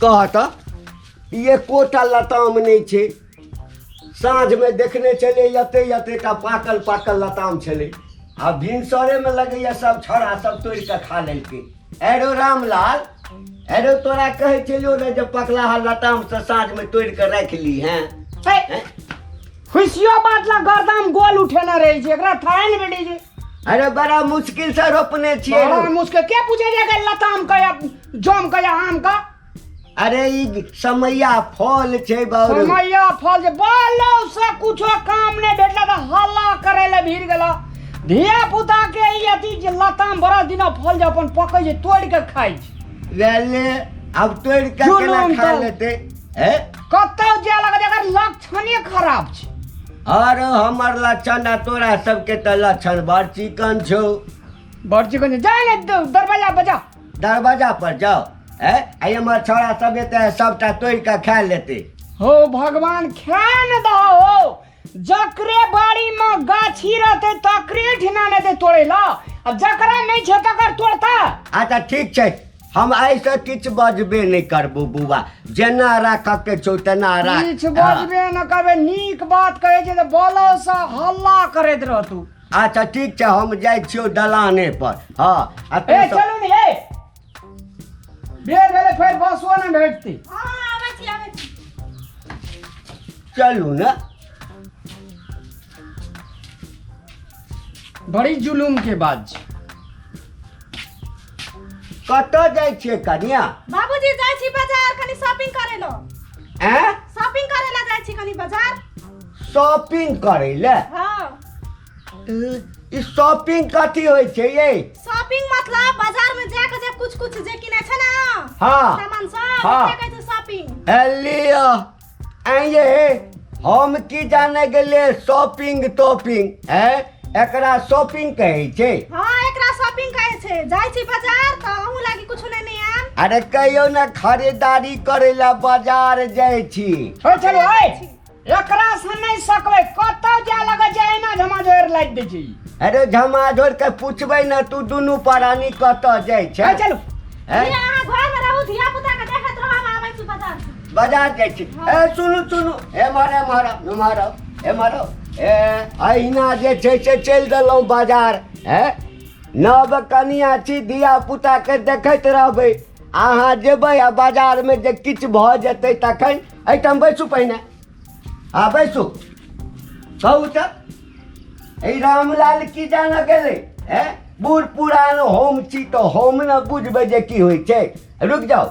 कह तऽ ई एकोटा लताम नहि छै। साँझमे देखने छलियै एते एतेटा पाकल पाकल लताम छलै, आ भिनसरेमे लगैया सब छौड़ा सब तोड़ि कऽ खा लेलकै। अरे रामलाल, अरे तोरा कहै छलियौ ने जे पकलाहा लताम से साँझमे तोड़ि कऽ राखि ली। हैं, खुशियो बात ला गर्दम गोल उठेने रहै छै, एकरा थाहे ने भेटै छै। अरे बड़ा मुश्किल से रोपने छियै। बड़ा मुश्किल के पूछे जाएगा लताम का या जम का या आम का? अरे ई समैया फल छै बाबू। समैया फल जे बालो से कुछो काम नहीं भेटला तऽ हल्ला करे ले भीड़ गेला। धिया पुता के ई अथी जे लताम बड़ा दिना फल जे अपन पकै छै तोड़ के खाइ छै। ले अब तोड़ के केना जुलूम खा तऽ। लेतै? हैं? कतौ जाय लगत एकर लक्षणे खराब छै। अरे हमर लक्षण आ तोरा सबके तऽ लक्षण बड़ चिकन छौ। बड़ चिकन छै। जा ने दरवाजा बजा। दरवाजा पर जाओ। हैं, आ हमर छौड़ा सब एतै सबटा तोड़ि कऽ खा लेतै। हो भगवान, खा न दहो हो। जकरे बाड़ी में गाछी रहते तकरे ठिना नहि दे तोड़े ला, आ जकरा नहीं छै तकर तोड़ता। अच्छा ठीक छै, हम एहिसँ किछु बजबे नहि करबो बुआ, जेना राखऽ के छौ तेना राख। किछु बजबे न करबे, नीक बात कहै छै तऽ बोलो से हल्ला करैत रहतू। अच्छा ठीक छै, हम जाइ छियौ दलाने पर। हँ, आ तू ए सब- चलू ने, ए बेर भेलै, फेर बसो नहि भेटतै। हँ, आबै छी, आबै छी। चलू ने। बड़ी जुलूम के बात छै। कतऽ जाइ छियै कनिया? बाबूजी, जाइ छी बाजार कनी शॉपिंग करे लो। ऐं? शॉपिंग करे ला जाइ छी कनी बाजार। शॉपिंग करै लए? हाँ। ई शॉपिंग कथी होइ छै ये? शॉपिंग मतलब बाजार में जाके जे कुछ कुछ जे किनै छै ना, सामान सब, ओकरा कहै छै शॉपिंग। लिअ आइए, हम की जाने गेलियै शॉपिंग तॉपिंग है, एकरा शॉपिंग कहै छै? हाँ, एकरा शॉपिंग कहै छै। जाइ छी बाजार तऽ अहूँ लागी कुछ नहि ने आम। अरे कहियो ने खरीदारी करै लए बाजार जाइ छी। ओए चलू, ओए एकरा से नहि सकबै, कतौ जाय लगे छै एना झमाझोर लागि दै छै ई। अरे झमाझोर के पूछबै ने तू दुनू प्राणी कतऽ जाइ छै। ओए चलू। हैं? धिया, अहाँ घर में रहू, धिया पुता के देखैत रहू, हम आबै छी बाजार से। बाजार जाइ छी। ए सुनू सुनू, हे मारे मारा मारो, हे मारो, ए अहिना जे छै से चलि देलहुँ बाजार। हे नव कनिया छी, धिया पुता के देखैत रहबै। अहाँ जेबै आ बाजारमे जे किछु भऽ जेतै तखन? एहिठाम बैसू पहिने। हँ बैसू। कहू तऽ एहि रामलाल की जानऽ गेलै? हैं, बूढ़ पुरान हम छी तऽ हम ने बुझबै जे की होइ छै। रुकि जाउ।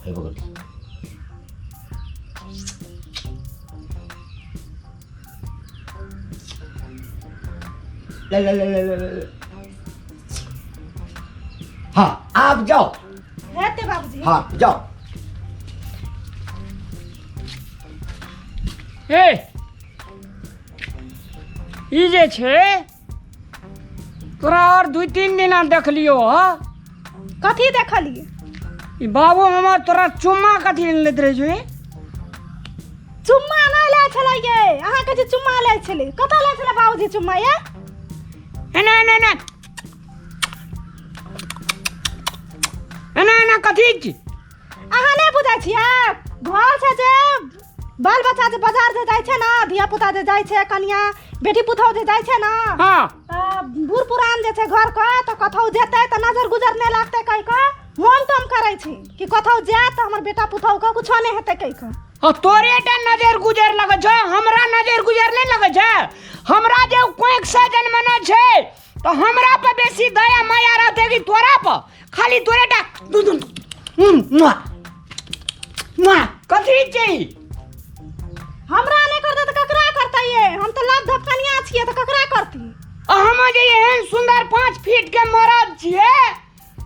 हे बगल। ले ले ले ले ले ले। हाँ, आप जाओ। हेतै बाबूजी। हाँ जाओ। ए ई जे छै तोरा और 2-3 दिना देखलियो ह। कथी देखलिए? ई बाबू हमर तोरा चुम्मा कथी लैत रहै छै? चुम्मा नहि लै छलै ये, अहाँ कहै छी चुम्मा लै छलै। कतऽ लै छलै बाबूजी चुम्मा ये? एना एना एना एना एना कथी छी? अहाँ नहि बुझै छियै, घर से जे बाल बच्चा जे बाजार जे जाइ छै ने, धिया पुता जे जाइ छै, कनिया बेटी पुतहु जे जाइ छै ने, तऽ बूढ़ पुरान जे छै घर के, तऽ कतहु जेतै तऽ नजर गुजर नहि लागतै कहि कऽ हम तम करै छी कि कतहु जायत तऽ हमर बेटा पुतहु के कुछो नहि हेतै कहि कऽ। आ तोरे टा नजर गुजर लगै छौ, हमरा नजर गुजर नहि लगै छै? हमरा जे कोइक से जन्मना छै तऽ हमरा पर बेसी दया माया रहतै कि तोरा पर? खाली तोरे टा दू दू मुआ मुआ कथी छै? हमरा नहि करतै तऽ ककरा करतै ये? हम तऽ लाभ धपकनिया छियै, तऽ ककरा करती? आ हम जे एहन सुंदर 5 फीट के मरद छियै,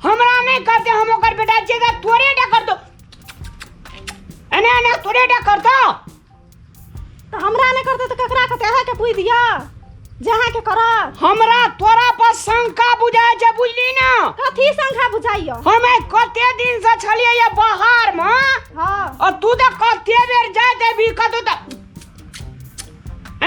हमरा नहि करतै? हम ओकर बेटा छियै तऽ तोरे टा करतौ, एना एना तोरे टा करतौ। तऽ हमरा नहि करतै तऽ ककरा करतै? अहाँके बुझि दिअ जे अहाँके करत। हमरा तोरा पर शंका बुझाइ छै, बुझली ना? कथी शंका बुझाइया? हम कते दिन से छलियै ये बाहर मे, आ तू तऽ कते बेर जाइत हेबी कतौ तऽ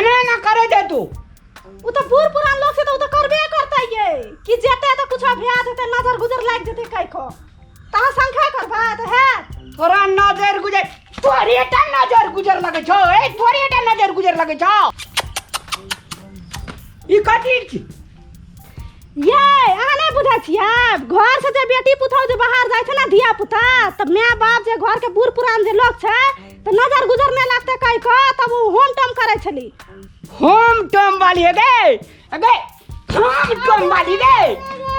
एना एना करै दे तू। ओ तऽ बूढ़ पुरान लोक छै तऽ ओ तऽ करबे करतै ये कि जेतै तऽ कुछो भए जेतै, नजर गुजर लागि जेतै कहि कऽ, तऽ अहाँ शंका करबै तऽ हे। तोरे टा नजर गुजर लगै छौ ए तोरे टा नजर गुजर लगै छौ ई कथी छी ये अहाँ नहि बुझै छियै घर से जे बेटी पुतहु जे बाहर जाइ छै ने धिया पुता तऽ माय बाप जे घर के बूढ़ पुरान जे लोग छै तऽ नजर गुजर नहि लगतै कहि कऽ तब ओ होम टम करै छली होम टम वाली है गे अगे होम टम वाली गे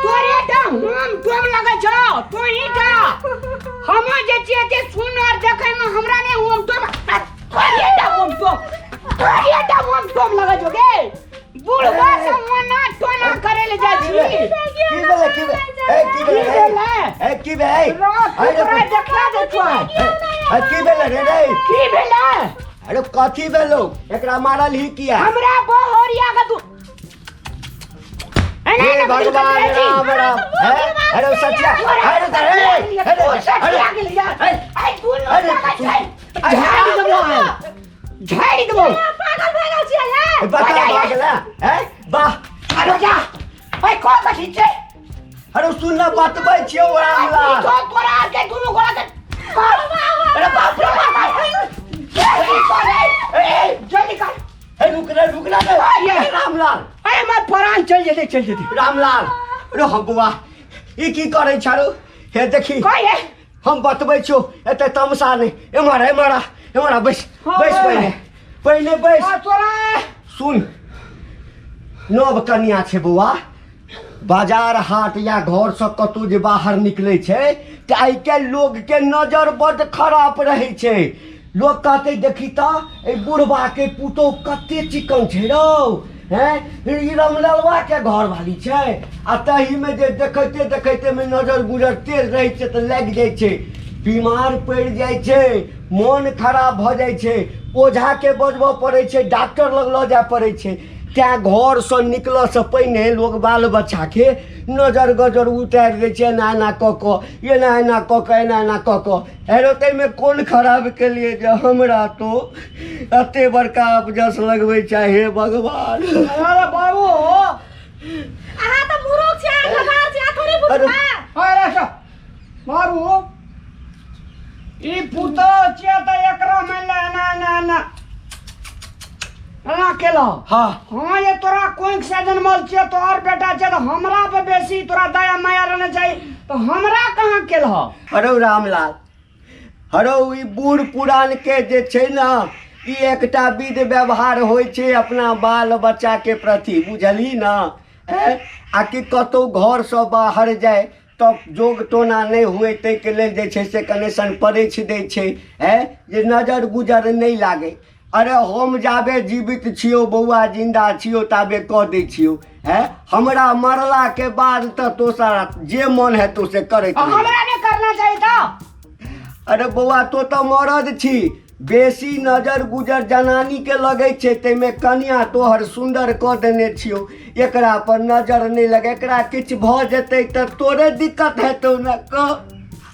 तोरे टा होम टम लगै छौ तू ही टा हम जे छियै ते सुनर देखै में हमरा ने होम टम तोरे टा होम टम तोरे टा होम टम लगै छौ गे बुढ़वा सब ओना टोना करे ले जाइ छी की भेलै की भेलै ए की की भेलै भेलै ए की भेलै रो तोरा देखला दे छौ ए की भेलै रे रे की भेलै अरे कथी भेलो एकरा मारल ही किया हमरा बहरिया के तू एना हे एना भगवान राम राम हे अरे सचिया अरे अरे अरे अरे अरे झाड़ी देबो झाड़ी देबो पागल भए गेल छियै ये बता भागला हे वाह अरे जा ओए को कथी छै अरे सुन ना बतबै छियौ रामलाल तो तोरा के दुनू गोड़ा के अरे बाप रे बाप जल्दी कर ए जल्दी कर हे रुक रे रुक रे अरे। रामलाल अरे मत फरान चल जेते चल जेते रामलाल रो हम बुआ ई की करै छारू हे देखी कह हे हम बतबै छियौ एते तमसा नहि एम्हर एम्हर आ, एम्हर आ, बैस हाँ, बैस बैस। पहिने पहिने बैस आ तोरा सुन नव कनिया छै बौआ बाजार हाट या घरसँ कतहु जे बाहर निकलै छै तऽ आइ काल्हि लोकके नजर बड्ड खराब रहै छै लोक कहतै देखी तऽ एहि बुढ़बाके पुतोहु कते चिकन छै रौ हैं ई रमललवाके घरवाली छै आ ताहिमे जे देखैते देखैतेमे नजर गुजर तेज रहै छै तऽ लागि जाइ छै बीमार पड़ि जाइ छै मोन खराब भऽ जाइ छै ओझाके बजबऽ पड़ै छै डॉक्टर लग लऽ जाय पड़ै छै तैँ घरसँ निकलऽसँ पहिने लोक बाल बच्चाके नजर गजर उतारि दै छै एना एना कऽ कऽ एना एना कऽ कऽ एना एना कऽ कऽ हेरो ताहिमे कोन खराब केलियै जे हमरा तो एते बड़का अपजस लगबै छै हे भगवान अरे बाबू अहाँ तऽ मूर्ख छी अहाँ गवार छी अहाँ थोड़ी अरे। बुझबै अरे सब बाबू ई पुतो छियै तऽ एकरा मानि ले एना एना एना एना केलह हाँ हाँ ये तोरा कोइक से जनमल छियै तोहर बेटा छै तऽ हमरा पर बेसी तोरा दया माया रहना चाही तऽ हमरा कहाँ केलह हरौ रामलाल हरौ ई बूढ़ पुरान के जे छै ने ई एकटा विध व्यवहार होइ छै अपना बाल बच्चाके प्रति बुझलही ने आ कि कतहु घरसँ बाहर जाय तब जोग टोना नहि हुए ताहिके लेल जे छै से कने सन परछि दै छै आँय जे नजर गुजर नहि लागै अरे हम जाबे जीवित छियौ बौआ जिन्दा छियौ ताबे कऽ दै छियौ आँय हमरा मरलाके बाद तऽ तो सारा जे मन हेतौ से करैत रही। हमरा नहि करना चाही तऽ अरे बौआ तो तऽ मरद छी बेसी नजर गुजर जनानीके लगै छै ताहिमे कनिया तोहर सुन्दर कऽ देने छियौ एकरा पर नजर नहि लगे एकरा किछु भऽ जेतै तऽ तोरे दिक्कत हेतौ ने कह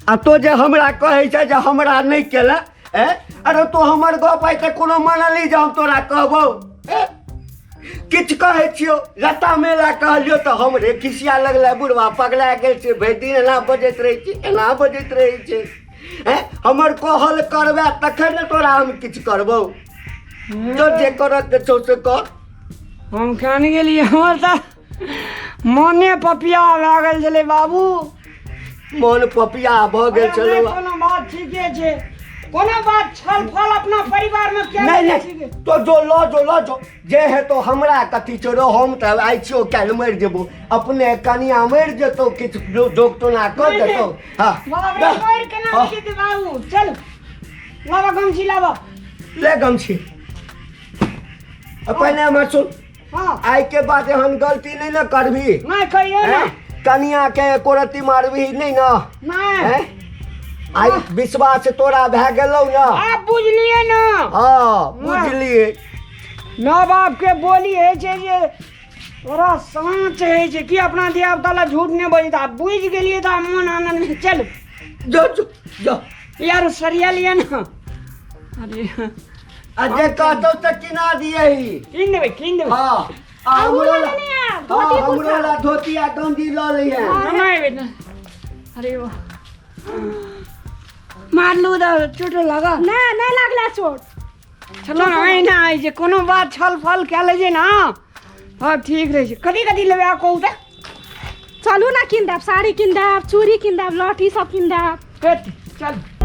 आ तो जे हमरा कहै छै जे हमरा नहि केला ए अरे तो हमर गप आइ तऽ कोनो मानली जे हम तोरा कहबौ ए? किछु कहै छियौ लता मेला कहलियौ तऽ हमरे खिसिया लगलै बुढ़वा पगला गेल छै भरि दिन एना बजैत रहै छै एना बजैत रहै छै हैं हमर कहल करबै तखन ने तोरा हम किछु करबौ जो जे करऽ के छौ से कर हम कान गेलियै हमर तऽ मोने पपिया भए गेल छलै बाबू मोन पपिया भऽ गेल अरे छलौ नहि, कोनो बात ठीके छै कोनो बात छल फल अपना परिवार में क्या नहीं नहीं तो जो ल जो ल जो जे हेतौ हमरा कथी छोड़ो हम तऽ आइ छियौ काल्हि मरि जेबो अपने कनिया मरि जेतौ किछु जोग टोना कऽ नहीं, देतौ हाँ बाप रे मरि केना हाँ। जेतै बाबू चल लाबा गमछी लाबा ले गमछी आ पहिने हमर सुन हाँ आइ के बाद एहन गलती नहि ने करबही नहीं कहियो ना हैं? कनिया के एको रत्ती मारबही नहि ने नहीं हैं? आइ विश्वास तोरा भए गेलौ ने आप बुझलिए ना हाँ बुझलिए माँ बाप के बोली है छै जे तोरा साँच है छै कि अपना धिया पुता ला झूठ नहि बजता आब बुझि गेलियै तऽ आब मोन आनंद में चल जो जो जो यार सरिया लिया ना अरे आ जे कहतौ तऽ किना दियही कीन देबै कीन देबै हाँ आ अहूँ हमरो लऽ ला लेने आयब, हाँ, धोती हमरो कुर्ता। ला धोती आ गंजी लऽ लिहे नहि बेटा अरे वाह मारलू तऽ चोट लागल? नहि, नहि लागलै चोट। चलो ने, एहिना होइ छै, कोनो बात छल फल कए लै छै ने, हँ ठीक रहै छै। कथी कथी लेबै आ कहू तऽ? चलू ने, कीन देब साड़ी, कीन देब चूड़ी, कीन देब लहठी सब कीन देब। हेतै, चल।